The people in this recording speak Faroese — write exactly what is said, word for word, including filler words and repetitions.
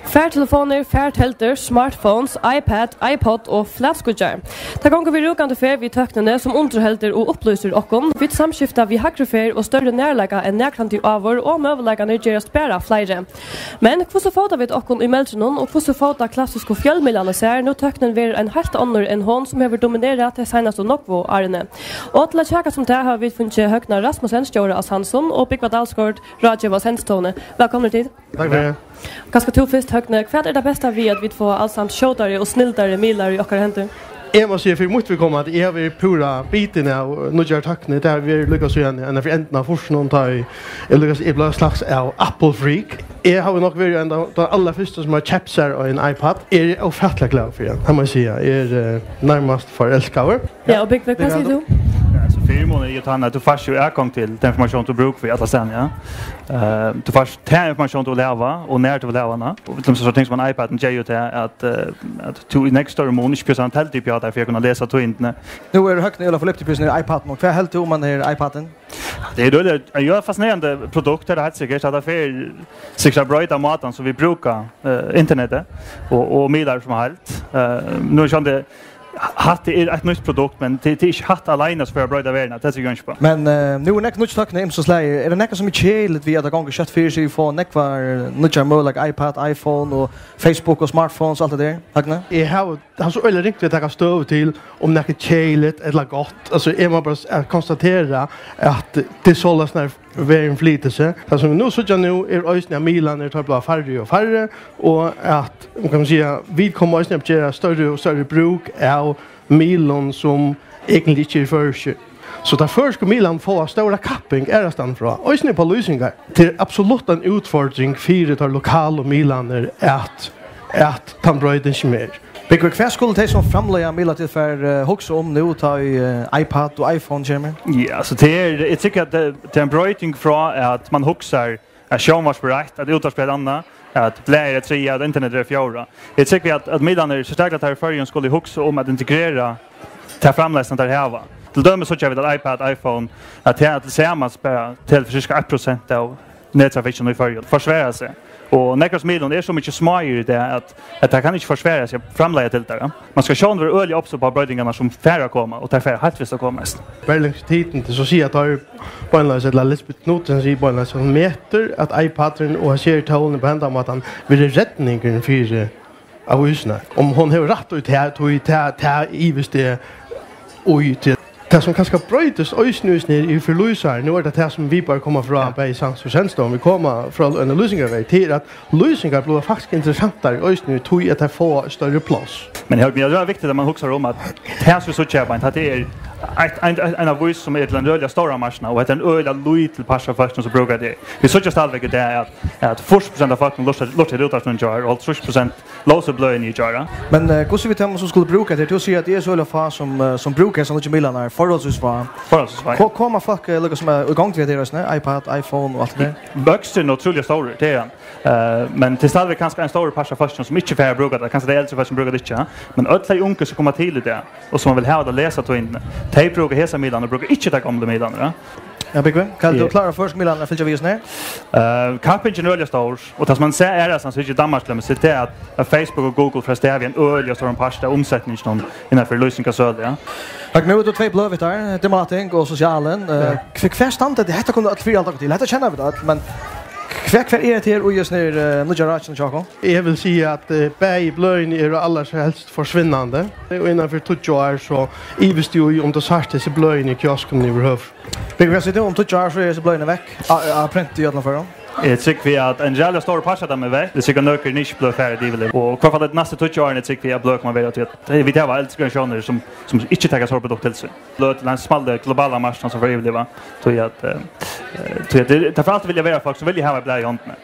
Fartelefonir, farteldur, smartphones, iPad, iPod og flatskíggjar. Tað gongur við rúkandi ferð við tøknini, sum undirheldur og upplýsir okkum. Vit samskifta við hægri ferð og størri nærleika enn nakrantíð áður, og møguleikarnir gerast bara fleiri. Men hvussu fóta vit okkum í meldrinum, og hvussu fóta klassisku fjølmiðlarnir sær, nú tøknin verður ein heilt onnur enn hon, sum hevur dominerað tey seinastu nógvu árini? Og til at kjakast um tað hava vit fingið Høgna Rasmussen, stjóra á Samsung, og Búgva Dalsgaard, ráðgeva á Sendistovuni. Vælkomnir tit. Takk fyri. Kanska tú fyrst, Høgni. Hvat er tað besta við, at vit fáa alsamt skjótari og snildari miðlar í okkara hendur? Eg má siga, fyri mítt viðkomandi, eg havi verið púra bitin av nýggjari tøkni. Tað havi verið líka síðan, enn fyri endan av fýrsunum, tá eg, eg líka, eg bleiv slags av Apple-freak. Eg havi nokk verið ein av, tann allarfyrsta, sum har keypt sær ein iPad. Eg eri ófatiliga glaður fyri hann, tað má eg siga. Eg eri, eh, nærmast forelskaður. Ja, og Búgvi, hvat sigur tú? Ja, so fyrimunin er jo tann, at tú fært jo atgang til den information, du brúkar fyri alla staðni, ja. Eh, tú fært ta information, du vil hava, og nær tú vil hava hana. Og til dømis so ting sum ein iPad, den ger jo til at, eh, at tú í nógv størri mun ikki behøvir at hava teldu uppi á tær fyri at kunna lesa tíðindini. Nú er Høgni øgiliga forliptur í hesum iPadinum. Hvat heldur tú um hana her iPadin? Det er øgiliga, jo, fascinerande produkt, tað er heilt sikkert, at tað fer sikkurt at broyta mátan, sum vit brúka, eh, internetið og, og miðlar sum heild. Eh, nú er sjálvandi Hatta er eitt nýtt produkt, men tað, tað er ikki hatta aleina sum fer at broyta verðina, tað trúgvi eg ikki uppá. Men, eh, nú er nógv nýggj tøkni ymsa slagi. Er tað nakað sum er keðiligt við, at tað gongur skjótt fyri seg, vit fáa nógvar nýggjar møguleikar, iPad, iPhone og Facebook og smartphones og alt tað har, Høgni? Eg havi, havi so øgiliga ringt við at taka støðu til, um nakað er keðiligt ella gott. Altso, eg má bara s-, at konstatera, at tað er soleiðis, nær verðin flytur seg. Tað, sum vit nú síggja nú, er eisini, at miðlarnir, teir blíva færri og færri, og at, kann man siga, vit koma eisini at gera størri og størri brúk av miðlum, sum eigentliga ikki eru føroyskir. So teir føroysku miðlarnir fáa stóra kapping aðrastaðni frá, eisini upp á lýsingar. Tað er absolutt ein útfordring fyri teir lokalu miðlarnar at, at tann broytingin er. Búgvi, hvat skulu tey, sum framleiða miðlatilfar, eh, hugsa um nú, tá ið, eh, iPad og iPhone kemur? Ja, altso, tað er, eg tykki at tað, tað er ein broyting frá at man hugsar at sjónvarp er eitt, at útvarp er eitt annað, at blað er eitt triðja, at internet er eitt fjórða. Eg tykki at, at miðlarnir, serstakliga teir í Føroyum, skulu hugsa um at integrera ta framleiðslan, teir hava. Til dømis síggja vit at iPad, iPhone, at tað tilsamans bara telur fyri sirka eitt prosent av nettrafikkinum í Føroyum, forsvarar seg. Og nógv av miðlunum eru so mikið smáir í dag, at, at tað kann ikki forsvara seg at framleiða til teir, ja. Man skal sjálvandi vera øgiliga obs á broytingarnar, sum fara at koma, og tær fara heilt vist at koma, eisini. Berlingske Tidende, so siga teir beinleiðis, ella Lisbeth Knudsen sigur beinleiðis, hon metir, at iPadurin og hesi her tólini á hendan mátan verður redningurin fyri avísina. Um hon hevur rætt í tað, tí tað, tað ivist eg í, tí tað, sum kanska broytist eisini, eisini er fyri lýsarar, nú er tað tað, sum vit bara koma frá, ja, bæði Samsung og Sendistovuni, vit koma frá eini lýsingarvegg, tað er, at lýsingar blíva faktiskt interessantari eisini, tí at tær fáa eitt størri pláss. Men Høgni, ja, tað er viktigt, at man hugsar um, at tað, sum vit síggja her beint, at tað er eitt, ein, ein, ein avís, sum er til ein øgiliga stóran marknað, og hetta er ein øgiliga lítil partur av fólkinum, sum brúka tað. Vit síggja stadigvæk í dag, at, at fýrs prosent av fólkinum lurta, lurta til útvarpið í gjár, og hálvtrýss prosent lósu bløðini í gjár, ja. Men, eh, hvussu við teimum, sum skulu brúka tað? Tú sigur, at tað er so øgiliga fá, sum, eh, sum brúka hesar nýggju miðlarnar, forholdsvis fá. Forholdsvis fá, ja. Ko-, koma fólk, eh, líka sum er í gongd við tað, eisini? iPad, iPhone og alt tað har? Vøksturin er ótrúliga stórur, tað er hann. Eh, men tað er stadigvæk kanska ein stórur partur av fólkinum, sum ikki fara at brúka tað. Kanska tey eldru fólk, sum brúka tað ikki, ja. Men øll tey ungu, sum koma til í dag, og sum vilja hava tað at lesa tíðindini, tey brúka hesar miðlarnar, brúka ikki tær gomlu miðlarnar, ja. Ja, Búgvi, hvat heldur tú, klára føroysku miðlarnir at fylgja við hesum her? Eh, kappingin er øgiliga stór, og tað, sum man sær aðrastaðni, sum í Danmark til dømis, er tað, at, at Facebook og Google fara at stava ein øgiliga stóran part av umsetninginum innanfyri lýsing og sølu, ja. Høgni, nú eru tvey bløð við tær, Dimmalætting og Sosialin. Eh, ja. Hvar, hvar standa tey? Hetta kunnu øll fyrihalda okkum til. Hetta kenna vit øll, men hvar, hvar er tað her í hesum her, eh, nýggja rákinum hjá okkum? Eg vil siga, at, eh, bæði bløðini eru allarhelst forsvinnandi. Og innanfyri tíggju ár, so ivist eg í, um tú sært hesi bløðini í kioskunum yvirhøvur. Búgvi, hvat sigur tú, um tíggju ár, so eru hesi bløðini vekk á, á prenti í øllum førum? Eg trúgvi, at ein ræðuliga stórur partur av teimum er vekk. Eg trúgvi, at nøkur nischbløð fara yvir. Og í hvørt fall tey næstu tíggju árini trúgvi eg, at bløð koma at vera til, at vit hava eldri generatiónir, sum, sum ikki taka so produkt til sín. Bløð til ein smalri globala marknað, sum fer at yvirliva. Tí at, eh, eh, tí at tað, tað fer altíð vilja vera fólk, sum vilja hava eitt blað í hondini.